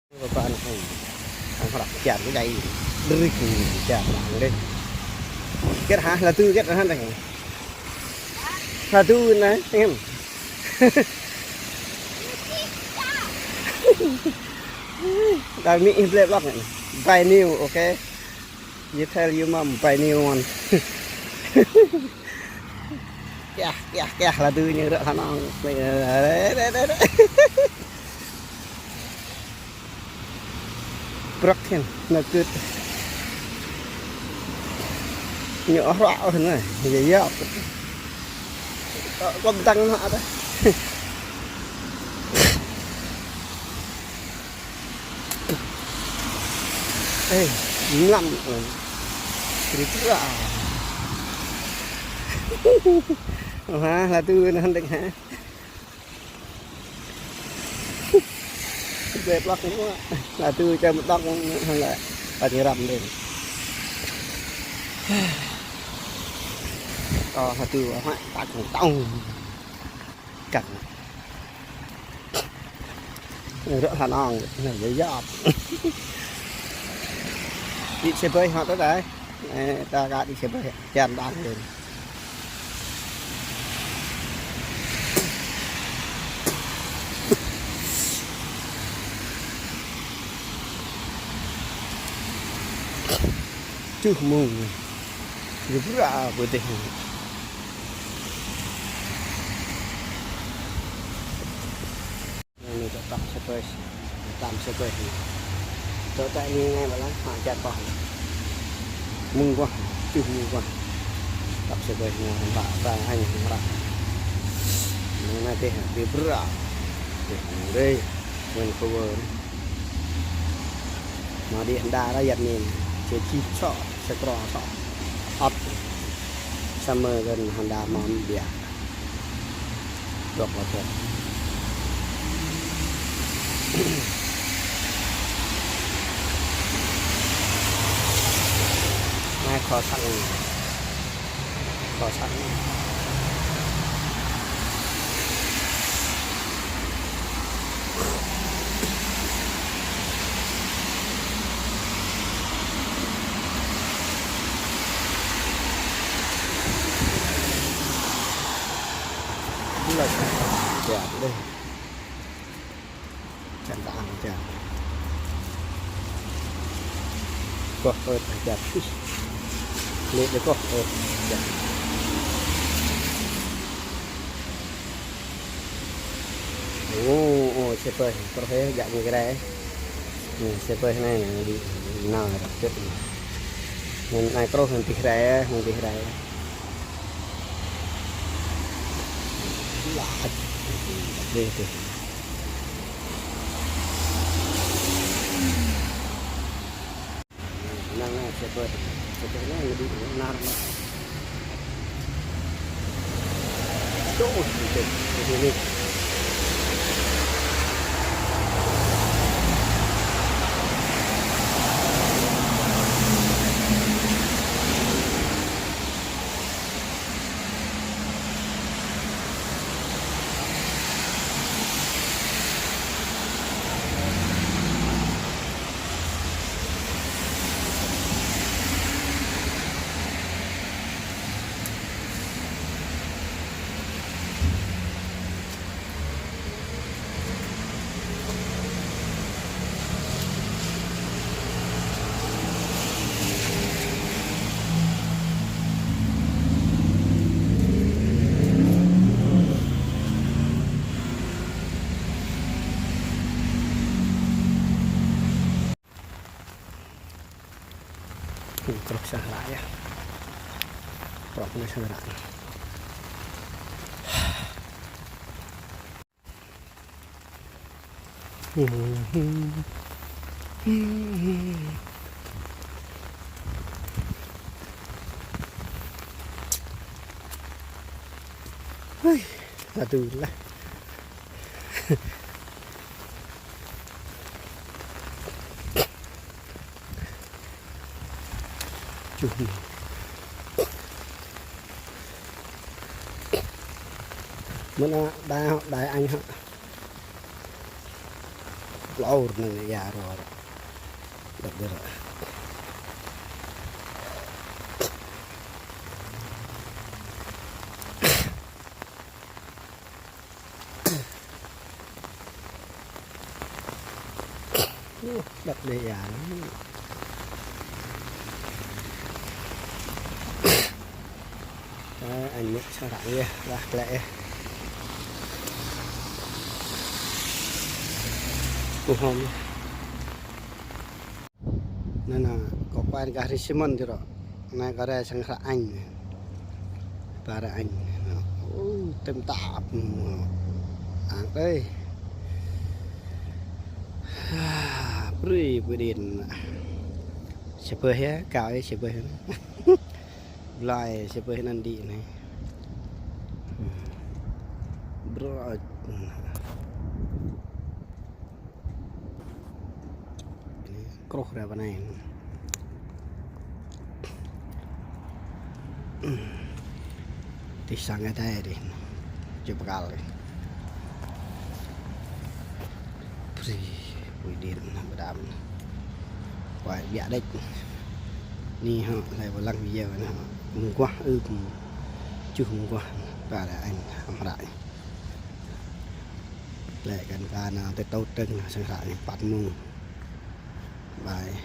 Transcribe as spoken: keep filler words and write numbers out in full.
Pơpă anŭn hăng. Hăng hrăp kian kơ djai. Drik kian hăng dih. Kian hă, ladu kian hă dih. Ladu anai, em. Đang nĭ blek blok anai. Buy new, okay? You tell your mom buy new one. Kiah, kiah, kiah, ladu ñu rơ̆k hơnơ̆ng. Brăk hen, nă kưt. Ñu hră ôh nă, yơh yơh. Kơ bơdăng nă dah. Ê, mlam. Tripura. Ha, ladu nă hăng dih ha. Blek blok ñu, ladu čăm đŏk hăng lĕ. Pă ñu răm dih. Kơ ladu hă, tak tong. Kăk. Rơ̆k hơnơ̆ng, anai yơh yap. Đi xe bơi hă tơ dai. Ê, ta ka đi xe bơi, čan đang dih. Čuh mông. Rơbră pơdih. Anai ñu tŏk tŏk xe bơi, tam xe bơi. Tŏk tŏk ñu ngai bơlan, hă čar koh. Mơ̆ng koh, čuh mơ̆ng koh. Tŏk xe bơi, ñu hơnta, ta anai ñu hơnta. Ñu nai tih, rơbră. Tih, anai. Mơ̆n kơ wơr. Mă dih hơnda ră yap min. Či či sŏ, či krô sŏ. Ăt. Samơ̆ gơ̆n hơnda mơ̆n biă. Dŏ lăp dŏ. Anai kho sang. Kho sang. Lăp. Čang dih. Čang ta ang čang. Koh ơt čang. Lĕ dih koh ơt čang. Ô, ô, xe bơi, truh hă, jak ñu grai. Nă, xe bơi anai, nă, đi, nă, rơ̆k čut. Nă, anai truh, nă, tih grai, nă, tih grai. Lăp. Dih, dih. Năng, năng, xe bơi. Xe bơi năng, đi, năng, năng. Čô, xe bơi, xe bơi. Truh sang hră yơh. Truh anai sang hră. Ui, aduh lah. Čuh. Mơ̆n đa, đa anh hă. Lor nang ya ro. Đăp đơr. Đăp đe ya. Ơ, añ mơ̆ sơră yơh, lah klĕ yơh. Kuh hom yơh. Anai, anai, kâo kuai gah rĭ Simon dih rŏ. Anai kâo rai sang hră añ. Ba hră añ. Ơ, tơm tap. Ang tơi. Brơi pui đin. Sa bơh yơh, kâo yơh sa bơh. Blai sa bơh anăn đĭ anai. Brơi. Kruh ra bơnai. Tih sang adai dih. Čuh pơkăl dih. Brơi, pui đin anai bơdam. Kuai biă đĕč. Anai hŏ, lĕ wơ̆t lăng video anai hŏ. Mơguah ưm. Čuh mơguah. Ba hră añ, hăm hră. Lĕ kăn ba anai tơtô trưng sang hră anai păt mông. Bye.